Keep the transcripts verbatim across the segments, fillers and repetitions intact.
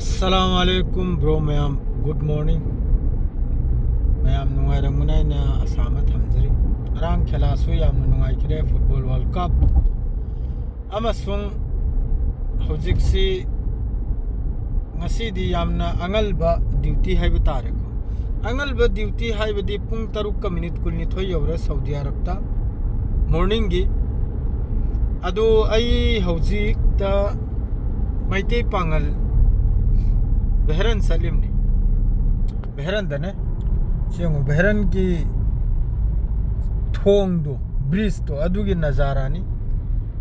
ꯑꯁꯂꯥꯃꯨ ꯑꯂꯥꯏꯀꯨꯝ bro ꯃꯌꯥꯝ, good morning. ꯃꯌꯥꯝ ꯅꯨꯡꯉꯥꯏꯔꯝꯒꯅꯤ ꯍꯥꯏꯅ ꯑꯁꯥ ꯑꯃ ꯊꯝꯖꯔꯤ꯫ ꯉꯔꯥꯡ ꯈꯦꯂꯥꯁꯨ ꯌꯥꯝꯅ ꯅꯨꯡꯉꯥꯏꯈ꯭ꯔꯦ, ꯐꯨꯠꯕꯣꯜ ꯋꯥꯔꯜ ꯀꯞ꯫ ꯑꯃꯁꯨꯡ ꯍꯧꯖꯤꯛꯁꯤ, ꯉꯁꯤꯗꯤ ꯌꯥꯝꯅ ꯑꯉꯜꯕ ꯗ꯭ꯌꯨꯇꯤ ꯍꯥꯏꯕ ꯇꯥꯔꯦꯀꯣ꯫ ꯑꯉꯜꯕ ꯗ꯭ꯌꯨꯇꯤ ꯍꯥꯏꯕꯗꯤ ꯄꯨꯡ ꯇꯔꯨꯛꯀ ꯃꯤꯅꯤꯠ ꯀꯨꯟꯅꯤꯊꯣꯏ ꯌꯧꯔꯦ ꯁꯥꯎꯗꯤ ꯑꯔꯕꯇ, ꯃꯣꯔꯅꯤꯡꯒꯤ꯫ ꯑꯗꯨ ꯑꯩ ꯍꯧꯖꯤꯛꯇ ꯃꯩꯇꯩ ꯄꯥꯉꯜ ꯕꯦꯍꯔꯟ ꯆꯠꯂꯤꯕꯅꯤ꯫ ꯕꯦꯍꯔꯟꯗꯅꯦ꯫ ꯁꯤ ꯌꯦꯡꯉꯨ, ꯕꯦꯍꯔꯟꯒꯤ ꯊꯣꯡꯗꯣ, ꯕ꯭ꯔꯤꯖꯇꯣ, ꯑꯗꯨꯒꯤ ꯅꯖꯥꯔꯥꯅꯤ꯫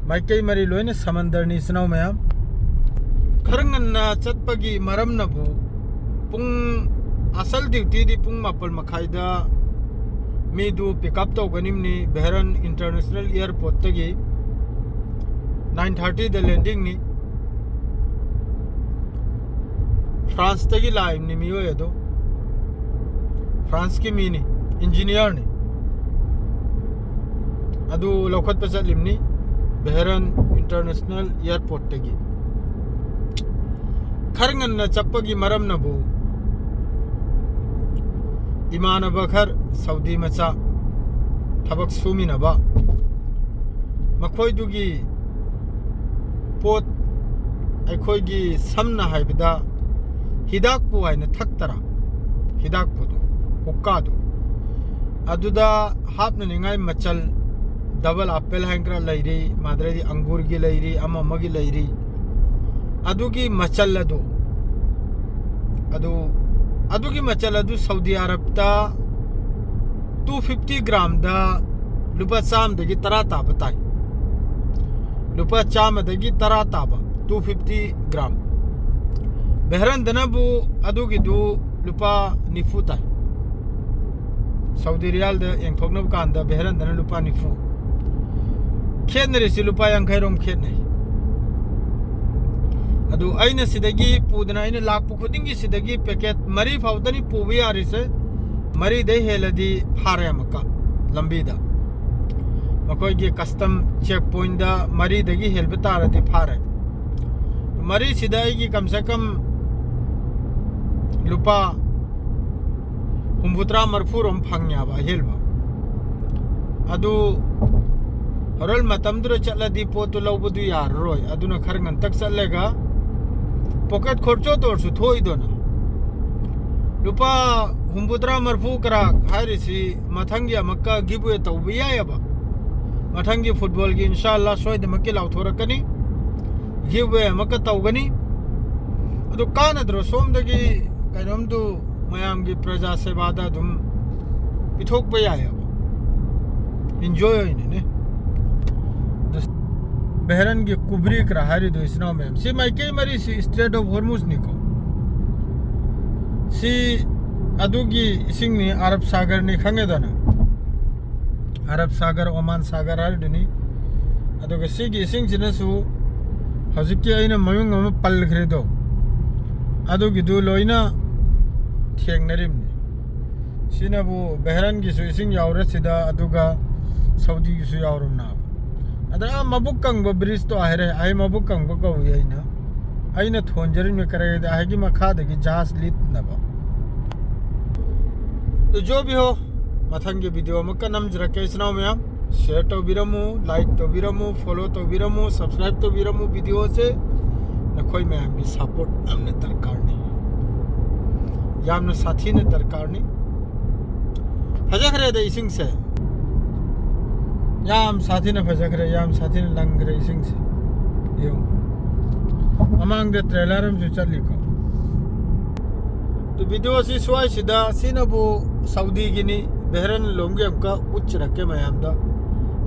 ꯃꯥꯏꯀꯩ ꯃꯔꯤ ꯂꯣꯏꯅ ꯁꯃꯟꯗꯔꯅꯤ, ꯏꯆꯤꯟ ꯏꯅꯥꯎ ꯃꯌꯥꯝ꯫ ꯈꯔ ꯉꯟꯅ ꯆꯠꯄꯒꯤ ꯃꯔꯝꯅꯕꯨ, ꯄꯨꯡ, ꯑꯁꯜ ꯗ꯭ꯌꯨꯇꯤꯗꯤ ꯄꯨꯡ ꯃꯥꯄꯜ ꯃꯈꯥꯏꯗ ꯃꯤꯗꯨ ꯄꯤꯛ ꯑꯞ ꯇꯧꯒꯅꯤꯕꯅꯤ ꯕꯦꯍꯔꯟ ꯏꯟꯇꯔꯅꯦꯁꯅꯦꯜ ꯑꯦꯌꯥꯔꯄꯣꯔꯠꯇꯒꯤ꯫ ꯅꯥꯏꯟ ꯊꯥꯔꯇꯤꯗ ꯂꯦꯟꯗꯤꯡꯅꯤ꯫ ꯐ꯭ꯔꯥꯟꯁꯇꯒꯤ ꯂꯥꯛꯏꯕꯅꯤ ꯃꯤꯑꯣꯏ ꯑꯗꯣ꯫ ꯐ꯭ꯔꯥꯟꯁꯀꯤ ꯃꯤꯅꯤ, ꯏꯟꯖꯤꯅꯤꯌꯥꯔꯅꯤ꯫ ꯑꯗꯨ ꯂꯧꯈꯠꯄ ꯆꯠꯂꯤꯕꯅꯤ ꯕꯦꯍꯔꯟ ꯏꯟꯇꯔꯅꯦꯁꯅꯦꯜ ꯑꯦꯌꯥꯔꯄꯣꯔꯠꯇꯒꯤ꯫ ꯈꯔ ꯉꯟꯅ ꯆꯠꯄꯒꯤ ꯃꯔꯝꯅꯕꯨ, ꯏꯃꯥꯟꯅꯕ ꯈꯔ ꯁꯥꯎꯗꯤ ꯃꯆꯥ ꯊꯕꯛ ꯁꯨꯃꯤꯟꯅꯕ, ꯃꯈꯣꯏꯗꯨꯒꯤ ꯄꯣꯠ, ꯑꯩꯈꯣꯏꯒꯤ ꯁꯝꯅ ꯍꯥꯏꯕꯗ ꯍꯤꯗꯥꯛꯄꯨ ꯍꯥꯏꯅ ꯊꯛꯇꯔꯥ, ꯍꯤꯗꯥꯛꯄꯨꯗꯣ, ꯍꯨꯛꯀꯥꯗꯣ, ꯑꯗꯨꯗ ꯍꯥꯞꯅꯅꯤꯡꯉꯥꯏ ꯃꯆꯜ, ꯗꯕꯜ ꯑꯦꯄꯜ ꯍꯥꯏꯅ ꯈꯔ ꯂꯩꯔꯤ, ꯃꯥꯗ꯭ꯔꯩꯗꯤ ꯑꯪꯒꯨꯔꯒꯤ ꯂꯩꯔꯤ, ꯑꯃ ꯑꯃꯒꯤ ꯂꯩꯔꯤ꯫ ꯑꯗꯨꯒꯤ ꯃꯆꯜ ꯑꯗꯨ, ꯑꯗꯨ, ꯑꯗꯨꯒꯤ ꯃꯆꯜ ꯑꯗꯨ ꯁꯥꯎꯗꯤ ꯑꯔꯕꯇ ꯇꯨ ꯐꯤꯐꯇꯤ ꯒ꯭ꯔꯥꯝꯗ ꯂꯨꯄꯥ ꯆꯥꯝꯃꯗꯒꯤ ꯇꯔꯥ ꯇꯥꯕ ꯇꯥꯏ꯫ ꯂꯨꯄꯥ ꯆꯥꯝꯃꯗꯒꯤ ꯇꯔꯥ ꯇꯥꯕ, ꯇꯨ ꯐꯤꯐꯇꯤ ꯒ꯭ꯔꯥꯝ꯫ ꯕꯦꯍꯔꯟꯗꯅꯕꯨ ꯑꯗꯨꯒꯤꯗꯨ ꯂꯨꯄꯥ ꯅꯤꯐꯨ ꯇꯥꯏ꯫ ꯁꯥꯎꯗꯤ ꯔꯤꯌꯥꯜꯗ ꯌꯦꯡꯊꯣꯛꯅꯕ ꯀꯥꯟꯗ ꯕꯦꯍꯔꯟꯗꯅ ꯂꯨꯄꯥ ꯅꯤꯐꯨ꯫ ꯈꯦꯠꯅꯔꯤꯁꯤ ꯂꯨꯄꯥ ꯌꯥꯡꯈꯩꯔꯣꯝ ꯈꯦꯠꯅꯩ꯫ ꯑꯗꯨ ꯑꯩꯅ ꯁꯤꯗꯒꯤ ꯄꯨꯗꯅ, ꯑꯩꯅ ꯂꯥꯛꯄ ꯈꯨꯗꯤꯡꯒꯤ ꯁꯤꯗꯒꯤ ꯄꯦꯀꯦꯠ ꯃꯔꯤ ꯐꯥꯎꯗꯅꯤ ꯄꯨꯕ ꯌꯥꯔꯤꯁꯦ꯫ ꯃꯔꯤꯗꯩ ꯍꯦꯜꯂꯗꯤ ꯐꯥꯔꯦ ꯑꯃꯨꯛꯀ ꯂꯝꯕꯤꯗ꯫ ꯃꯈꯣꯏꯒꯤ ꯀꯁꯇꯝ ꯆꯦꯛ ꯄꯣꯏꯟꯗ ꯃꯔꯤꯗꯒꯤ ꯍꯦꯜꯕ ꯇꯥꯔꯗꯤ ꯐꯥꯔꯦ꯫ ꯃꯔꯤꯁꯤꯗ ꯑꯩꯒꯤ ꯀꯝꯁꯦ ꯀꯝ ꯂꯨꯄꯥ ꯍꯨꯝꯐꯨꯇꯔꯥ ꯃꯔꯤꯐꯨꯔꯣꯝ ꯐꯪꯉꯦꯕ ꯑꯍꯦꯟꯕ꯫ ꯑꯗꯨ ꯍꯣꯔꯦꯟ ꯃꯇꯝꯗꯨꯗ ꯆꯠꯂꯗꯤ ꯄꯣꯠꯇꯨ ꯂꯧꯕꯗꯨ ꯌꯥꯔꯔꯣꯏ꯫ ꯑꯗꯨꯅ ꯈꯔ ꯉꯟꯇꯛ ꯆꯠꯂꯒ ꯄꯣꯀꯦꯠ ꯈꯣꯔꯆꯣ ꯇꯧꯔꯁꯨ ꯊꯣꯛꯏꯗꯅ꯫ ꯂꯨꯄꯥ ꯍꯨꯝꯐꯨꯇꯔꯥ ꯃꯔꯤꯐꯨ ꯀꯔꯥꯛ ꯍꯥꯏꯔꯤꯁꯤ ꯃꯊꯪꯒꯤ ꯑꯃꯨꯛꯀ ꯒꯤꯐ ꯑꯦꯋꯦ ꯇꯧꯕ ꯌꯥꯏꯑꯕ꯫ ꯃꯊꯪꯒꯤ ꯐꯨꯠꯕꯣꯜꯒꯤ ꯏꯟꯁꯥ ꯑꯜꯂꯥ ꯁꯣꯏꯗꯅꯃꯛꯀꯤ ꯂꯥꯎꯊꯣꯔꯛꯀꯅꯤ, ꯒꯤꯐ ꯑꯦꯋꯦ ꯑꯃꯨꯛꯀ ꯇꯧꯒꯅꯤ꯫ ꯑꯗꯨ ꯀꯥꯟꯅꯗ꯭ꯔꯣ? ꯁꯣꯝꯗꯒꯤ ꯀꯩꯅꯣꯝꯗꯨ ꯃꯌꯥꯝꯒꯤ ꯄ꯭ꯔꯖꯥ ꯁꯦꯕꯥꯗ ꯑꯗꯨꯝ ꯄꯤꯊꯣꯛꯄ ꯌꯥꯏꯑꯕ, ꯏꯟꯖꯣꯏ ꯑꯣꯏꯅꯅꯦ꯫ ꯑꯗꯨ ꯕꯦꯍꯔꯟꯒꯤ ꯀꯨꯕ꯭ꯔꯤꯛꯔ ꯍꯥꯏꯔꯤꯗꯣ, ꯏꯆꯤꯟ ꯏꯅꯥꯎ ꯃꯌꯥꯝ, ꯁꯤ ꯃꯥꯏꯀꯩ ꯃꯔꯤꯁꯤ ꯏꯁꯇ꯭ꯔꯦꯠ ꯑꯣꯐ ꯍꯣꯔꯃꯨꯖꯅꯤꯀꯣ꯫ ꯁꯤ ꯑꯗꯨꯒꯤ ꯏꯁꯤꯡꯅꯤ, ꯑꯔꯕ ꯁꯥꯒꯔꯅꯤ, ꯈꯪꯉꯦꯗꯅ? ꯑꯔꯕ ꯁꯥꯒꯔ, ꯑꯣꯃꯥꯟ ꯁꯥꯒꯔ ꯍꯥꯏꯔꯤꯗꯨꯅꯤ꯫ ꯑꯗꯨꯒ ꯁꯤꯒꯤ ꯏꯁꯤꯡꯁꯤꯅꯁꯨ ꯍꯧꯖꯤꯛꯀꯤ ꯑꯩꯅ ꯃꯃꯤꯡ ꯑꯃ ꯄꯜꯈ꯭ꯔꯦꯗꯣ, ꯑꯗꯨꯒꯤꯗꯨ ꯂꯣꯏꯅ ꯊꯦꯡꯅꯔꯤꯕꯅꯤ꯫ ꯁꯤꯅꯕꯨ ꯕꯦꯍꯔꯟꯒꯤꯁꯨ ꯏꯁꯤꯡ ꯌꯥꯎꯔꯦ ꯁꯤꯗ, ꯑꯗꯨꯒ ꯁꯥꯎꯗꯤꯒꯤꯁꯨ ꯌꯥꯎꯔꯝꯅꯦꯕ꯫ ꯑꯗ ꯑꯥ ꯃꯕꯨꯛ ꯀꯪꯕ ꯕ꯭ꯔꯤꯖꯇꯣ ꯍꯥꯏꯔꯦ, ꯑꯩ ꯃꯕꯨꯛ ꯀꯪꯕ ꯀꯧꯏ ꯑꯩꯅ꯫ ꯑꯩꯅ ꯊꯣꯟꯖꯔꯤꯕꯅꯤ ꯀꯔꯤꯒꯤꯗ ꯍꯥꯏꯒꯤ ꯃꯈꯥꯗꯒꯤ ꯖꯍꯥꯖ ꯂꯤꯠꯅꯕ꯫ ꯑꯗꯨ ꯖꯣ ꯚꯤ ꯍꯣ, ꯃꯊꯪꯒꯤ ꯚꯤꯗꯤꯑꯣ ꯑꯃꯨꯛꯀ ꯅꯝꯖꯔꯛꯀꯦ ꯏꯆꯤꯟ ꯏꯅꯥꯎ ꯃꯌꯥꯝ꯫ ꯁꯤꯌꯔ ꯇꯧꯕꯤꯔꯝꯃꯨ, ꯂꯥꯏꯛ ꯇꯧꯕꯤꯔꯝꯃꯨ, ꯐꯣꯂꯣ ꯇꯧꯕꯤꯔꯝꯃꯨ, ꯁꯕꯁꯀ꯭ꯔꯥꯏꯕ ꯇꯧꯕꯤꯔꯝꯃꯨ꯫ ꯚꯤꯗꯤꯑꯣꯁꯦ ꯅꯈꯣꯏ ꯃꯌꯥꯝꯒꯤ ꯁꯄꯣꯔꯠ ꯌꯥꯝꯅ ꯗꯔꯀꯥꯔꯅꯤ, ꯌꯥꯝꯅ ꯁꯥꯊꯤꯅ ꯗꯔꯀꯥꯔꯅꯤ꯫ ꯐꯖꯈ꯭ꯔꯦꯗ ꯏꯁꯤꯡꯁꯦ, ꯌꯥꯝ ꯁꯥꯊꯤꯅ ꯐꯖꯈ꯭ꯔꯦ, ꯌꯥꯝ ꯁꯥꯊꯤꯅ ꯂꯪꯈ꯭ꯔꯦ ꯏꯁꯤꯡꯁꯦ꯫ ꯌꯦꯡꯉꯨ, ꯃꯃꯥꯡꯗ ꯇ꯭ꯔꯦꯂꯔ ꯑꯃꯁꯨ ꯆꯠꯂꯤꯀꯣ꯫ ꯑꯗꯨ ꯚꯤꯗꯤꯑꯣꯁꯤ ꯁ꯭ꯋꯥꯏꯁꯤꯗ, ꯁꯤꯅꯕꯨ ꯁꯥꯎꯗꯤꯒꯤꯅꯤ, ꯕꯦꯍꯔꯟ ꯂꯣꯝꯒꯤ ꯑꯃꯨꯛꯀ ꯎꯠꯆꯔꯛꯀꯦ ꯃꯌꯥꯝꯗ꯫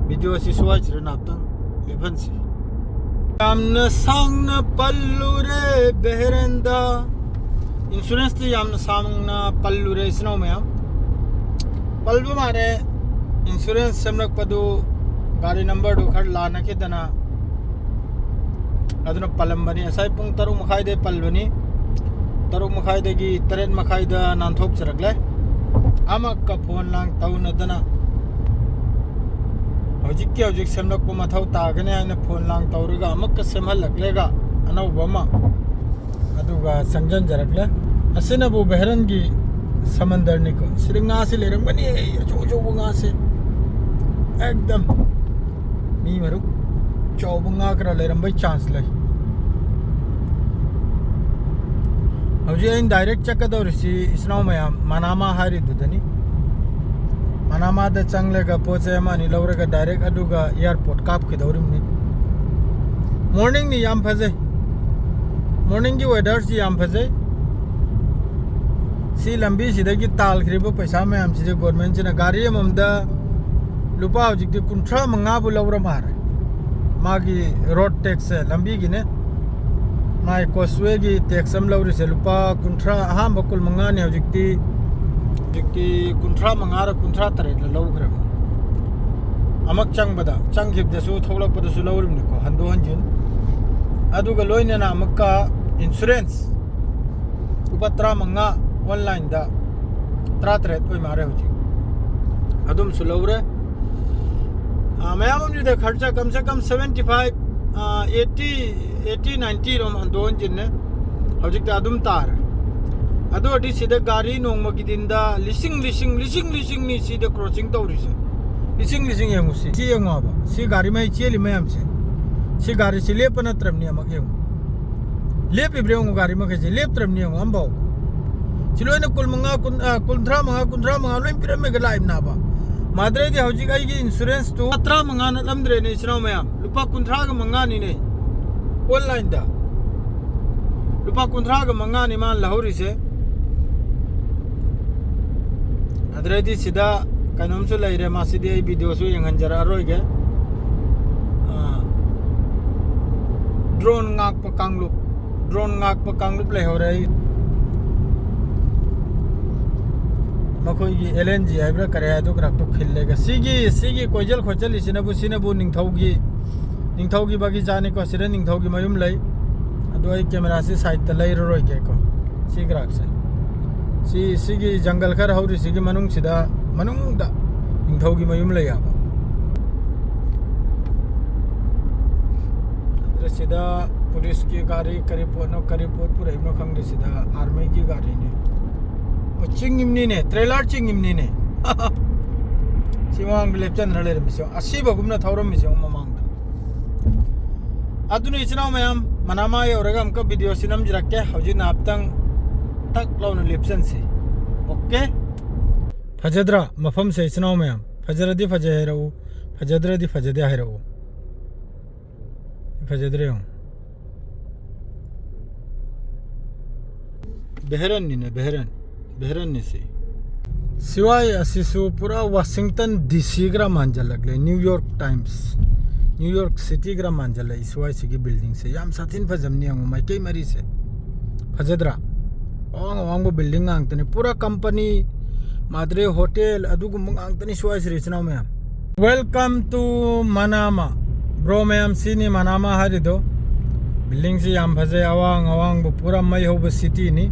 ꯚꯤꯗꯤꯑꯣꯁꯤ ꯁ꯭ꯋꯥꯏꯁꯤꯗ ꯉꯥꯛꯇꯪ ꯂꯦꯞꯍꯟꯁꯤ꯫ ꯌꯥꯝꯅ ꯁꯥꯡꯅ ꯄꯜꯂꯨꯔꯦ ꯕꯦꯍꯔꯟꯗ꯫ ꯏꯟꯁꯨꯔꯦꯟꯁꯇꯤ ꯌꯥꯝꯅ ꯁꯥꯡꯅ ꯄꯜꯂꯨꯔꯦ ꯏꯆꯤꯟ ꯏꯅꯥꯎ ꯃꯌꯥꯝ꯫ ꯄꯜꯕ ꯃꯥꯜꯂꯦ꯫ ꯏꯟꯁꯨꯔꯦꯟꯁ ꯁꯦꯝꯂꯛꯄꯗꯨ ꯒꯥꯔꯤ ꯅꯝꯕꯔꯗꯨ ꯈꯔ ꯂꯥꯟꯅꯈꯤꯗꯅ ꯑꯗꯨꯅ ꯄꯜꯂꯝꯕꯅꯤ꯫ ꯉꯁꯥꯏ ꯄꯨꯡ ꯇꯔꯨꯛ ꯃꯈꯥꯏꯗꯩ ꯄꯜꯕꯅꯤ꯫ ꯇꯔꯨꯛ ꯃꯈꯥꯏꯗꯒꯤ ꯇꯔꯦꯠ ꯃꯈꯥꯏꯗ ꯅꯥꯟꯊꯣꯛꯆꯔꯛꯂꯦ꯫ ꯑꯃꯛꯀ ꯐꯣꯟ ꯂꯥꯡ ꯇꯧꯅꯗꯅ ꯍꯧꯖꯤꯛꯀꯤ ꯍꯧꯖꯤꯛ ꯁꯦꯝꯂꯛꯄ ꯃꯊꯧ ꯇꯥꯒꯅꯤ ꯍꯥꯏꯅ ꯐꯣꯟ ꯂꯥꯡ ꯇꯧꯔꯒ ꯑꯃꯛꯀ ꯁꯦꯝꯍꯜꯂꯛꯂꯦꯒ ꯑꯅꯧꯕ ꯑꯃ꯫ ꯑꯗꯨꯒ ꯆꯪꯁꯤꯟꯖꯔꯛꯂꯦ꯫ ꯑꯁꯤꯅꯕꯨ ꯕꯦꯍꯔꯟꯒꯤ ꯁꯃꯟꯗꯔꯅꯤꯀꯣ꯫ ꯁꯤꯗ ꯉꯥꯁꯤ ꯂꯩꯔꯝꯒꯅꯤ, ꯑꯆꯧ ꯑꯆꯧꯕ ꯉꯥꯁꯤ꯫ ꯑꯦꯛꯗꯝ ꯃꯤ ꯃꯔꯨꯛ ꯆꯥꯎꯕ ꯉꯥ ꯈꯔ ꯂꯩꯔꯝꯕꯩ ꯆꯥꯟꯁ ꯂꯩ꯫ ꯍꯧꯖꯤꯛ ꯑꯩꯅ ꯗꯥꯏꯔꯦꯛ ꯆꯠꯀꯗꯧꯔꯤꯁꯤ ꯏꯆꯤꯟ ꯏꯅꯥꯎ ꯃꯌꯥꯝ ꯃꯅꯥꯃꯥ ꯍꯥꯏꯔꯤꯗꯨꯗꯅꯤ꯫ ꯃꯅꯥꯃꯥꯗ ꯆꯪꯂꯒ ꯄꯣꯠ ꯆꯩ ꯑꯃ ꯑꯅꯤ ꯂꯧꯔꯒ ꯗꯥꯏꯔꯦꯛ ꯑꯗꯨꯒ ꯑꯦꯌꯥꯔꯄꯣꯔꯠ ꯀꯥꯞꯈꯤꯗꯧꯔꯤꯕꯅꯤ꯫ ꯃꯣꯔꯅꯤꯡꯅꯤ, ꯌꯥꯝ ꯐꯖꯩ꯫ ꯃꯣꯔꯅꯤꯡꯒꯤ ꯋꯦꯗꯔꯁꯤ ꯌꯥꯝ ꯐꯖꯩ꯫ ꯁꯤ ꯂꯝꯕꯤꯁꯤꯗꯒꯤ ꯇꯥꯜꯈ꯭ꯔꯤꯕ ꯄꯩꯁꯥ ꯃꯌꯥꯝꯁꯤꯗꯤ ꯒꯣꯔꯃꯦꯟꯁꯤꯅ ꯒꯥꯔꯤ ꯑꯃꯃꯝꯗ ꯂꯨꯄꯥ ꯍꯧꯖꯤꯛꯇꯤ ꯀꯨꯟꯊ꯭ꯔꯥ ꯃꯉꯥꯕꯨ ꯂꯧꯔ ꯃꯥꯜꯂꯦ꯫ ꯃꯥꯒꯤ ꯔꯣꯗ ꯇꯦꯛꯁꯁꯦ, ꯂꯝꯕꯤꯒꯤꯅꯦ꯫ ꯃꯥꯏ ꯀꯣꯁꯋꯦꯒꯤ ꯇꯦꯛꯁ ꯑꯃ ꯂꯧꯔꯤꯁꯦ ꯂꯨꯄꯥ ꯀꯨꯟꯊ꯭ꯔꯥ, ꯑꯍꯥꯟꯕ ꯀꯨꯟ ꯃꯉꯥꯅꯤ, ꯍꯧꯖꯤꯛꯇꯤ, ꯍꯧꯖꯤꯛꯇꯤ ꯀꯨꯟꯊ꯭ꯔꯥ ꯃꯉꯥꯔ ꯀꯨꯟꯊ꯭ꯔꯥ ꯇꯔꯦꯠꯂ ꯂꯧꯈ꯭ꯔꯦ꯫ ꯑꯃꯨꯛ ꯆꯪꯕꯗ, ꯆꯪꯈꯤꯕꯗꯁꯨ ꯊꯣꯛꯂꯛꯄꯗꯁꯨ ꯂꯧꯔꯤꯕꯅꯤꯀꯣ, ꯍꯟꯗꯣꯛ ꯍꯟꯖꯤꯟ꯫ ꯑꯗꯨꯒ ꯂꯣꯏꯅꯅ ꯑꯃꯨꯛꯀ ꯏꯟꯁꯨꯔꯦꯟꯁ ꯂꯨꯄꯥ ꯇꯔꯥꯃꯉꯥ, ꯑꯣꯟꯂꯥꯏꯟꯗ ꯇꯔꯥꯇꯔꯦꯠ ꯑꯣꯏ ꯃꯥꯜꯂꯦ ꯍꯧꯖꯤꯛ꯫ ꯑꯗꯨꯝꯁꯨ ꯂꯧꯔꯦ꯫ ꯑꯥ, ꯃꯌꯥꯝ ꯑꯃꯁꯤꯗ ꯈꯔꯆ ꯀꯝ ꯁꯦ ꯀꯝ ꯁꯚꯦꯟꯇꯤ ꯐꯥꯏꯚ, ꯑꯥ, ꯑꯩꯠꯇꯤ, ꯑꯩꯠꯇꯤ, ꯅꯥꯏꯟꯇꯤ ꯔꯣꯝ ꯍꯟꯗꯣꯛ ꯍꯟꯖꯤꯟꯅꯦ꯫ ꯍꯧꯖꯤꯛꯇꯤ ꯑꯗꯨꯝ ꯇꯥꯔꯦ꯫ ꯑꯗꯨ ꯑꯣꯏꯔꯗꯤ ꯁꯤꯗ ꯒꯥꯔꯤ ꯅꯣꯡꯃꯒꯤ ꯗꯤꯟꯗ ꯂꯤꯁꯤꯡ, ꯂꯤꯁꯤꯡ, ꯂꯤꯁꯤꯡ, ꯂꯤꯁꯤꯡꯅꯤ ꯁꯤꯗ ꯀ꯭ꯔꯣꯁꯤꯡ ꯇꯧꯔꯤꯁꯦ꯫ ꯂꯤꯁꯤꯡ, ꯂꯤꯁꯤꯡ ꯌꯦꯡꯉꯨ ꯁꯤ꯫ ꯁꯤ ꯌꯦꯡꯉꯣꯕ꯫ ꯁꯤ ꯒꯥꯔꯤ ꯃꯩ ꯆꯦꯜꯂꯤ ꯃꯌꯥꯝꯁꯦ꯫ ꯁꯤ ꯒꯥꯔꯤꯁꯤ ꯂꯦꯞꯄ ꯅꯠꯇ꯭ꯔꯕꯅꯤ ꯑꯃꯨꯛ ꯌꯦꯡꯉꯨ꯫ ꯂꯦꯞꯄꯤꯕ꯭ꯔꯥ ꯌꯦꯡꯉꯨ, ꯒꯥꯔꯤ ꯃꯈꯩꯁꯦ ꯂꯦꯞꯇ꯭ꯔꯕꯅꯤ ꯌꯦꯡꯉꯨ ꯑꯝꯐꯥꯎ꯫ ꯁꯤ ꯂꯣꯏꯅ ꯀꯨꯟ ꯃꯉꯥ, ꯀꯨꯟ, ꯑ, ꯀꯨꯟꯊ꯭ꯔꯥ ꯃꯉꯥ, ꯀꯨꯟꯊ꯭ꯔꯥ ꯃꯉꯥ ꯂꯣꯏ ꯄꯤꯔꯝꯃꯦꯒ ꯂꯥꯛꯏꯕꯅꯦꯕ꯫ ꯃꯥꯗ꯭ꯔꯩꯗꯤ ꯍꯧꯖꯤꯛ ꯑꯩꯒꯤ ꯏꯟꯁꯨꯔꯦꯟꯁꯇꯨ ꯇꯔꯥꯃꯉꯥ ꯅꯠꯂꯝꯗ꯭ꯔꯦꯅꯦ, ꯏꯆꯤꯟ ꯏꯅꯥꯎ ꯃꯌꯥꯝ꯫ ꯂꯨꯄꯥ ꯀꯨꯟꯊ꯭ꯔꯥꯒ ꯃꯉꯥꯅꯤꯅꯦ ꯑꯣꯟꯂꯥꯏꯟꯗ꯫ ꯂꯨꯄꯥ ꯀꯨꯟꯊ꯭ꯔꯥꯒ ꯃꯉꯥꯅꯤ ꯃꯥꯅ ꯂꯧꯍꯧꯔꯤꯁꯦ꯫ ꯑꯗꯨꯗꯩꯗꯤ ꯁꯤꯗ ꯀꯩꯅꯣꯝꯁꯨ ꯂꯩꯔꯦ, ꯃꯁꯤꯗꯤ ꯑꯩ ꯚꯤꯗꯤꯑꯣꯁꯨ ꯌꯦꯡꯍꯟꯖꯔꯛꯑꯔꯣꯏꯒꯦ꯫ ꯑꯥ, ꯗ꯭ꯔꯣꯟ ꯉꯥꯛꯄ ꯀꯥꯡꯂꯨꯞ, ꯗ꯭ꯔꯣꯟ ꯉꯥꯛꯄ ꯀꯥꯡꯂꯨꯞ ꯂꯩꯍꯧꯔꯦ꯫ ꯑꯩ ꯃꯈꯣꯏꯒꯤ ꯑꯦꯜ ꯑꯦꯟ ꯖꯤ ꯍꯥꯏꯕ꯭ꯔꯥ ꯀꯔꯤ ꯍꯥꯏꯗꯣ ꯈꯔꯛꯇꯣ ꯈꯤꯜꯂꯦꯒ꯫ ꯁꯤꯒꯤ, ꯁꯤꯒꯤ ꯀꯣꯏꯆꯦꯜ ꯈꯣꯠꯆꯜꯂꯤꯁꯤꯅꯕꯨ, ꯁꯤꯅꯕꯨ ꯅꯤꯡꯊꯧꯒꯤ, ꯅꯤꯡꯊꯧꯒꯤ ꯕꯒꯤꯆꯥꯅꯤꯀꯣ꯫ ꯁꯤꯗ ꯅꯤꯡꯊꯧꯒꯤ ꯃꯌꯨꯝ ꯂꯩ꯫ ꯑꯗꯣ ꯑꯩ ꯀꯦꯃꯦꯔꯥꯁꯤ ꯁꯥꯏꯠꯇ ꯂꯩꯔꯔꯣꯏꯒꯦꯀꯣ꯫ ꯁꯤ ꯈꯔꯛꯁꯦ, ꯁꯤ, ꯁꯤꯒꯤ ꯖꯪꯒꯜ ꯈꯔ ꯍꯧꯔꯤꯁꯤꯒꯤ ꯃꯅꯨꯡꯁꯤꯗ, ꯃꯅꯨꯡꯗ ꯅꯤꯡꯊꯧꯒꯤ ꯃꯌꯨꯝ ꯂꯩ ꯍꯥꯏꯕ꯫ ꯑꯗꯨ ꯁꯤꯗ ꯄꯨꯂꯤꯁꯀꯤ ꯒꯥꯔꯤ, ꯀꯔꯤ ꯄꯣꯠꯅꯣ, ꯀꯔꯤ ꯄꯣꯠ ꯄꯨꯔꯛꯏꯅꯣ ꯈꯪꯗꯦ꯫ ꯁꯤꯗ ꯑꯥꯔꯃꯤꯒꯤ ꯒꯥꯔꯤꯅꯤ꯫ ꯑꯣ, ꯆꯤꯡꯉꯤꯝꯅꯤꯅꯦ, ꯇ꯭ꯔꯦꯂꯔ ꯆꯤꯡꯉꯤꯝꯅꯤꯅꯦ꯫ ꯁꯤ ꯃꯃꯥꯡꯗ ꯂꯦꯞꯆꯟꯗꯅ ꯂꯩꯔꯝꯃꯤꯁꯦ, ꯑꯁꯤꯕꯒꯨꯝꯅ ꯊꯧꯔꯝꯃꯤꯁꯦ ꯃꯃꯥꯡꯗ꯫ ꯑꯗꯨꯅ ꯏꯆꯤꯟ ꯏꯅꯥꯎ ꯃꯌꯥꯝ, ꯃꯅꯥꯃꯥ ꯌꯧꯔꯒ ꯑꯃꯨꯛꯀ ꯚꯤꯗꯤꯑꯣꯁꯤ ꯅꯝꯖꯔꯛꯀꯦ꯫ ꯍꯧꯖꯤꯛ ꯉꯥꯏꯍꯥꯛꯇꯪ ꯇꯛ ꯂꯥꯎꯅ ꯂꯦꯞꯆꯟꯁꯤ꯫ ꯑꯣꯀꯦ꯫ ꯐꯖꯗ꯭ꯔꯥ ꯃꯐꯝꯁꯦ ꯏꯆꯤꯟ ꯏꯅꯥꯎ ꯃꯌꯥꯝ? ꯐꯖꯔꯗꯤ ꯐꯖꯩ ꯍꯥꯏꯔꯛꯎ, ꯐꯖꯗ꯭ꯔꯗꯤ ꯐꯖꯗꯦ ꯍꯥꯏꯔꯛꯎ꯫ ꯐꯖꯗ꯭ꯔꯦ ꯌꯦꯡꯉꯨ꯫ ꯕꯦꯍꯔꯟꯅꯤꯅꯦ, ꯕꯦꯍꯔꯟ꯫ ꯕꯦꯍꯔꯟꯅꯤ ꯁꯤ꯫ ꯁꯤꯋꯥꯏ ꯑꯁꯤꯁꯨ ꯄꯨꯔꯥ ꯋꯥꯁꯤꯡꯇꯟ ꯗꯤ ꯁꯤꯒ ꯈꯔ ꯃꯥꯟꯁꯤꯜꯂꯛꯂꯦ꯫ New York Times, New York ꯁꯤꯇꯤꯒ ꯈꯔ ꯃꯥꯟꯁꯤꯜꯂꯛꯏ ꯁꯤꯋꯥꯏꯁꯤꯒꯤ ꯕꯤꯜꯗꯤꯡꯁꯦ꯫ ꯌꯥꯝ ꯁꯥꯊꯤꯅ ꯐꯖꯕꯅꯤ ꯌꯦꯡꯉꯨ, ꯃꯥꯏꯀꯩ ꯃꯔꯤꯁꯦ꯫ ꯐꯖꯗ꯭ꯔꯥ? ꯑꯋꯥꯡ ꯑꯋꯥꯡꯕ ꯕꯤꯜꯗꯤꯡ ꯉꯥꯛꯇꯅꯤ꯫ ꯄꯨꯔꯥ ꯀꯝꯄꯅꯤ, ꯃꯥꯗ꯭ꯔꯦ ꯍꯣꯇꯦꯜ, ꯑꯗꯨꯒꯨꯝꯕ ꯉꯥꯛꯇꯅꯤ ꯁꯤꯋꯥꯏꯁꯤꯗ, ꯏꯆꯤꯟ ꯏꯅꯥꯎ ꯃꯌꯥꯝ꯫ Welcome to ꯃꯅꯥꯃꯥ꯫ ꯕ꯭ꯔꯣ ꯃꯌꯥꯝ, ꯁꯤꯅꯤ ꯃꯅꯥꯃꯥ ꯍꯥꯏꯔꯤꯗꯣ꯫ ꯕꯤꯜꯗꯤꯡꯁꯤ ꯌꯥꯝ ꯐꯖꯩ, ꯑꯋꯥꯡ ꯑꯋꯥꯡꯕ ꯄꯨꯔꯥ ꯃꯩ ꯍꯧꯕ ꯁꯤꯇꯤꯅꯤ꯫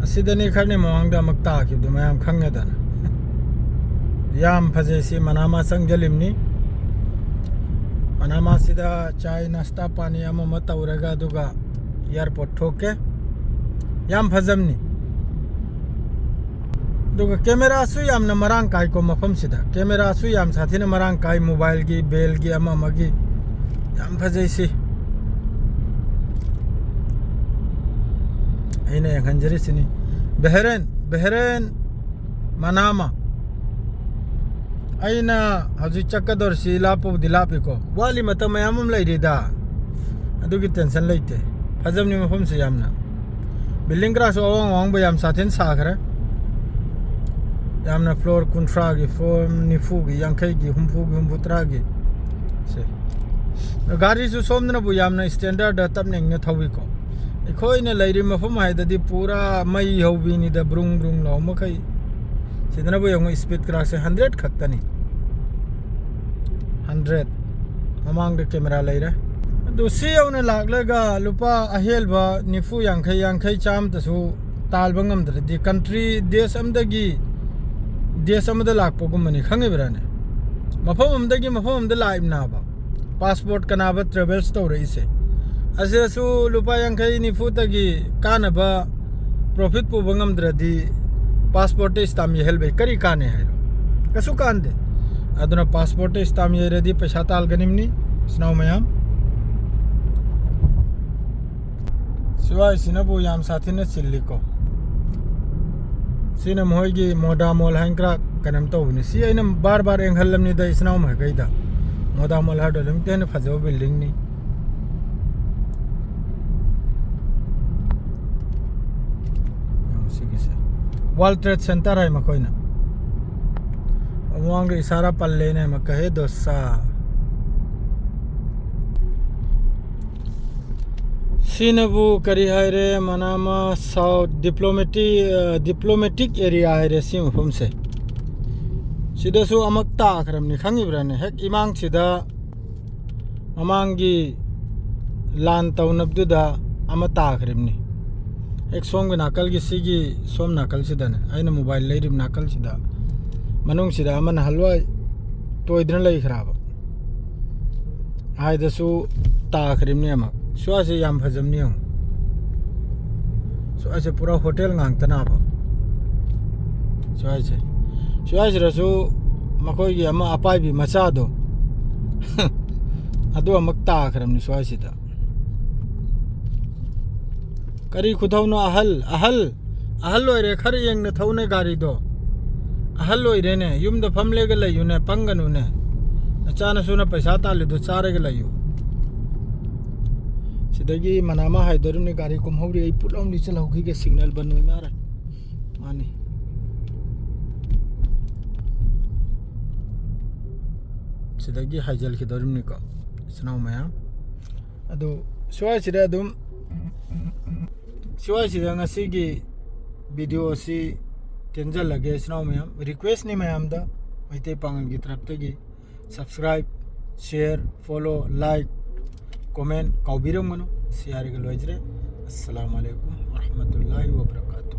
ꯑꯁꯤꯗꯅꯤ ꯈꯔꯅꯤ ꯃꯃꯥꯡꯗ ꯑꯃꯨꯛ ꯇꯥꯈꯤꯕꯗꯣ ꯃꯌꯥꯝ ꯈꯪꯉꯦꯗꯅ꯫ ꯌꯥꯝ ꯐꯖꯩ꯫ ꯁꯤ ꯃꯅꯥꯃꯥ ꯆꯪꯖꯜꯂꯤꯝꯅꯤ꯫ ꯃꯅꯥꯃꯥꯁꯤꯗ ꯆꯥꯏ, ꯅꯥꯁꯇꯥ ꯄꯥꯅꯤ ꯑꯃ ꯑꯃ ꯇꯧꯔꯒ, ꯑꯗꯨꯒ ꯑꯦꯌꯥꯔꯄꯣꯔꯠ ꯊꯣꯛꯀꯦ꯫ ꯌꯥꯝ ꯐꯖꯕꯅꯤ꯫ ꯑꯗꯨꯒ ꯀꯦꯃꯦꯔꯥꯁꯨ ꯌꯥꯝꯅ ꯃꯔꯥꯡ ꯀꯥꯏꯀꯣ ꯃꯐꯝꯁꯤꯗ꯫ ꯀꯦꯃꯦꯔꯥꯁꯨ ꯌꯥꯝ ꯁꯥꯊꯤꯅ ꯃꯔꯥꯡ ꯀꯥꯏ, ꯃꯣꯕꯥꯏꯜꯒꯤ, ꯕꯦꯜꯒꯤ, ꯑꯃ ꯑꯃꯒꯤ꯫ ꯌꯥꯝ ꯐꯖꯩ ꯁꯤ꯫ ꯑꯩꯅ ꯌꯦꯡꯍꯟꯖꯔꯤꯁꯤꯅꯤ꯫ ꯕꯦꯍꯔꯦꯟ, ꯕꯦꯍꯔꯦꯟ ꯃꯅꯥꯃ꯫ ꯑꯩꯅ ꯍꯧꯖꯤꯛ ꯆꯠꯀꯗꯧꯔꯤꯁꯤ ꯂꯥꯞꯄꯕꯨꯗꯤ ꯂꯥꯞꯄꯤꯀꯣ, ꯋꯥꯠꯂꯤ, ꯃꯇꯝ ꯃꯌꯥꯝ ꯑꯃ ꯂꯩꯔꯤꯗ, ꯑꯗꯨꯒꯤ ꯇꯦꯟꯁꯟ ꯂꯩꯇꯦ꯫ ꯐꯖꯕꯅꯤ ꯃꯐꯝꯁꯦ ꯌꯥꯝꯅ꯫ ꯕꯤꯜꯗꯤꯡ ꯀ꯭ꯔꯥꯁꯁꯨ ꯑꯋꯥꯡ ꯑꯋꯥꯡꯕ ꯌꯥꯝ ꯁꯥꯊꯤꯅ ꯁꯥꯈ꯭ꯔꯦ꯫ ꯌꯥꯝꯅ ꯐ꯭ꯂꯣꯔ ꯀꯨꯟꯊ꯭ꯔꯥꯒꯤ, ꯐ꯭ꯂꯣꯔ ꯅꯤꯐꯨꯒꯤ, ꯌꯥꯡꯈꯩꯒꯤ, ꯍꯨꯝꯐꯨꯒꯤ, ꯍꯨꯝꯐꯨ ꯇꯔꯥꯒꯤ꯫ ꯁꯦ꯫ ꯒꯥꯔꯤꯁꯨ ꯁꯣꯝꯗꯅꯕꯨ ꯌꯥꯝꯅ ꯁ꯭ꯇꯦꯟꯗꯔꯗ ꯇꯞꯅ ꯏꯪꯅ ꯊꯧꯏꯀꯣ꯫ ꯑꯩꯈꯣꯏꯅ ꯂꯩꯔꯤꯕ ꯃꯐꯝ ꯍꯥꯏꯗꯗꯤ ꯄꯨꯔꯥ ꯃꯩ ꯍꯧꯕꯤꯅꯤꯗ, ꯕ꯭ꯔꯨꯡ ꯕ꯭ꯔꯨꯡ ꯂꯥꯎ ꯃꯈꯩ꯫ ꯁꯤꯗꯅꯕꯨ ꯌꯦꯡꯉꯨ, ꯁ꯭ꯄꯤꯗ ꯀ꯭ꯔꯥꯁꯁꯦ ꯍꯟꯗ꯭ꯔꯦꯠ ꯈꯛꯇꯅꯤ꯫ ꯍꯟꯗ꯭ꯔꯦꯠ꯫ ꯃꯃꯥꯡꯗ ꯀꯦꯃꯦꯔꯥ ꯂꯩꯔꯦ꯫ ꯑꯗꯨ ꯁꯤ ꯌꯧꯅ ꯂꯥꯛꯂꯒ ꯂꯨꯄꯥ ꯑꯍꯦꯜꯕ ꯅꯤꯐꯨ, ꯌꯥꯡꯈꯩ, ꯌꯥꯡꯈꯩ, ꯆꯥꯝꯃꯇꯁꯨ ꯇꯥꯜꯕ ꯉꯝꯗ꯭ꯔꯗꯤ, ꯀꯟꯇ꯭ꯔꯤ, ꯗꯦꯁ ꯑꯃꯗꯒꯤ ꯗꯦꯁ ꯑꯃꯗ ꯂꯥꯛꯄꯒꯨꯝꯕꯅꯤ, ꯈꯪꯉꯤꯕ꯭ꯔꯥꯅꯦ? ꯃꯐꯝ ꯑꯃꯗꯒꯤ ꯃꯐꯝ ꯑꯃꯗ ꯂꯥꯛꯏꯕꯅꯥꯕ꯫ ꯄꯥꯁꯄꯣꯔꯠ ꯀꯅꯥꯕ ꯇ꯭ꯔꯦꯚꯦꯜꯁ ꯇꯧꯔꯛꯏꯁꯦ꯫ ꯑꯁꯤꯗꯁꯨ ꯂꯨꯄꯥ ꯌꯥꯡꯈꯩ ꯅꯤꯐꯨꯇꯒꯤ ꯀꯥꯟꯅꯕ profit ꯄꯨꯕ ꯉꯝꯗ꯭ꯔꯗꯤ passportꯇ stamp ꯌꯩꯍꯜꯕꯩ ꯀꯔꯤ ꯀꯥꯟꯅꯩ ꯍꯥꯏꯔꯣ? ꯀꯩꯁꯨ ꯀꯥꯟꯗꯦ꯫ ꯑꯗꯨꯅ passportꯇ stamp ꯌꯩꯔꯗꯤ ꯄꯩꯁꯥ ꯇꯥꯜꯒꯅꯤꯕꯅꯤ, ꯏꯆꯤꯟ ꯏꯅꯥꯎ ꯃꯌꯥꯝ꯫ ꯁ꯭ꯋꯥꯏꯁꯤꯅꯕꯨ ꯌꯥꯝ ꯁꯥꯊꯤꯅ ꯆꯤꯜꯂꯤꯀꯣ꯫ ꯁꯤꯅ ꯃꯈꯣꯏꯒꯤ ꯃꯣꯗꯥ ꯃꯣꯜ ꯍꯥꯏꯅ ꯈꯔ ꯀꯩꯅꯣꯝ ꯇꯧꯕꯅꯤ꯫ ꯁꯤ ꯑꯩꯅ ꯕꯥꯔ ꯕꯥꯔ ꯌꯦꯡꯍꯜꯂꯝꯅꯤꯗ ꯏꯆꯤꯟ ꯏꯅꯥꯎ ꯃꯈꯩꯗ꯫ ꯃꯣꯗꯥ ꯃꯣꯜ ꯍꯥꯏꯗꯣ ꯑꯗꯨꯝ ꯍꯦꯟꯅ ꯐꯖꯕ buildingꯅꯤ꯫ ꯌꯦꯡꯉꯨ ꯁꯤꯒꯤꯁꯦ꯫ World Trade Center ꯍꯥꯏ ꯃꯈꯣꯏꯅ꯫ ꯃꯃꯥꯡꯗ ꯏꯁꯥꯔꯥ ꯄꯜꯂꯦꯅꯦ, ꯃꯀꯍꯦ ꯗꯣꯁꯥ꯫ ꯁꯤꯅꯕꯨ ꯀꯔꯤ ꯍꯥꯏꯔꯦ, ꯃꯅꯥꯃꯥ South diplomatic, ꯑ, diplomatic area ꯍꯥꯏꯔꯦ ꯁꯤ ꯃꯐꯝꯁꯦ꯫ ꯁꯤꯗꯁꯨ ꯑꯃꯨꯛ ꯇꯥꯈ꯭ꯔꯕꯅꯤ, ꯈꯪꯉꯤꯕ꯭ꯔꯥꯅꯦ? ꯍꯦꯛ ꯏꯃꯥꯡꯁꯤꯗ ꯃꯃꯥꯡꯒꯤ ꯂꯥꯟ ꯇꯧꯅꯕꯗꯨꯗ ꯑꯃ ꯇꯥꯈ꯭ꯔꯤꯕꯅꯤ꯫ ꯍꯦꯛ ꯁꯣꯝꯒꯤ ꯅꯥꯀꯜꯒꯤ ꯁꯤꯒꯤ ꯁꯣꯝ ꯅꯥꯀꯜꯁꯤꯗꯅꯦ, ꯑꯩꯅ mobile ꯂꯩꯔꯤꯕ ꯅꯥꯀꯜꯁꯤꯗ, ꯃꯅꯨꯡꯁꯤꯗ ꯑꯃ ꯅꯍꯥꯟꯋꯥꯏ ꯇꯣꯏꯗꯅ ꯂꯩꯈ꯭ꯔꯕ ꯍꯥꯏꯗꯁꯨ ꯇꯥꯈ꯭ꯔꯤꯕꯅꯤ ꯑꯃ꯫ ꯁ꯭ꯋꯥꯏꯁꯦ ꯌꯥꯝ ꯐꯖꯕꯅꯤ ꯌꯦꯡꯉꯨ꯫ ꯁ꯭ꯋꯥꯏꯁꯦ ꯄꯨꯔꯥ hotel ꯉꯥꯛꯇꯅꯕ꯫ ꯁ꯭ꯋꯥꯏꯁꯦ, ꯁ꯭ꯋꯥꯏꯁꯤꯗꯁꯨ ꯃꯈꯣꯏꯒꯤ ꯑꯃ ꯑꯄꯥꯏꯕꯤ ꯃꯆꯥꯗꯣ ꯑꯗꯨ ꯑꯃꯨꯛ ꯇꯥꯈ꯭ꯔꯕꯅꯤ ꯁ꯭ꯋꯥꯏꯁꯤꯗ꯫ ꯀꯔꯤ ꯈꯨꯊꯧꯅꯣ ꯑꯍꯜ, ꯑꯍꯜ, ꯑꯍꯜ ꯑꯣꯏꯔꯦ, ꯈꯔ ꯌꯦꯡꯅ ꯊꯧꯅꯦ ꯒꯥꯔꯤꯗꯣ꯫ ꯑꯍꯜ ꯑꯣꯏꯔꯦꯅꯦ, ꯌꯨꯝꯗ ꯐꯝꯂꯦꯒ ꯂꯩꯌꯨꯅꯦ, ꯄꯪꯒꯅꯨꯅꯦ꯫ ꯅꯆꯥꯅꯁꯨꯅ ꯄꯩꯁꯥ ꯇꯥꯜꯂꯤꯗꯣ ꯆꯥꯔꯒ ꯂꯩꯌꯨ꯫ ꯁꯤꯗꯒꯤ ꯃꯅꯥꯃꯥ ꯍꯥꯏꯗꯣꯔꯤꯕꯅꯤ, ꯒꯥꯔꯤ ꯀꯨꯝꯍꯧꯔꯤ, ꯑꯩ ꯄꯨꯠ ꯑꯃ ꯂꯤꯠꯁꯤꯜꯍꯧꯈꯤꯒꯦ, signal ꯕꯟ ꯑꯣꯏ ꯃꯥꯔꯦ꯫ ꯃꯥꯅꯤ꯫ ꯁꯤꯗꯒꯤ ꯍꯥꯏꯖꯤꯜꯈꯤꯗꯧꯔꯤꯕꯅꯤꯀꯣ, ꯏꯆꯤꯟ ꯏꯅꯥꯎ ꯃꯌꯥꯝ꯫ ꯑꯗꯨ ꯁ꯭ꯋꯥꯏꯁꯤꯗ ꯑꯗꯨꯝ, ꯁ꯭ꯋꯥꯏꯁꯤꯗ ꯉꯁꯤꯒꯤ video ꯑꯁꯤ ꯇꯦꯟꯖꯜꯂꯒꯦ, ꯏꯆꯤꯟ ꯏꯅꯥꯎ ꯃꯌꯥꯝ꯫ Requestꯅꯤ ꯃꯌꯥꯝꯗ, Meitei ꯄꯥꯉꯜꯒꯤ ꯇꯔꯞꯇꯒꯤ꯫ Subscribe, share, follow, like, comment ꯀꯥꯎꯕꯤꯔꯝꯒꯅꯨ꯫ ꯁꯤ ꯍꯥꯏꯔꯒ ꯂꯣꯏꯖꯔꯦ꯫ ꯑꯁꯁꯂꯥꯃꯨ ꯑꯂꯩꯀꯨꯝ ꯋꯔꯍꯃꯇꯨꯜꯂꯥꯍꯤ ꯋꯕꯔꯀꯥꯇꯨꯍ꯫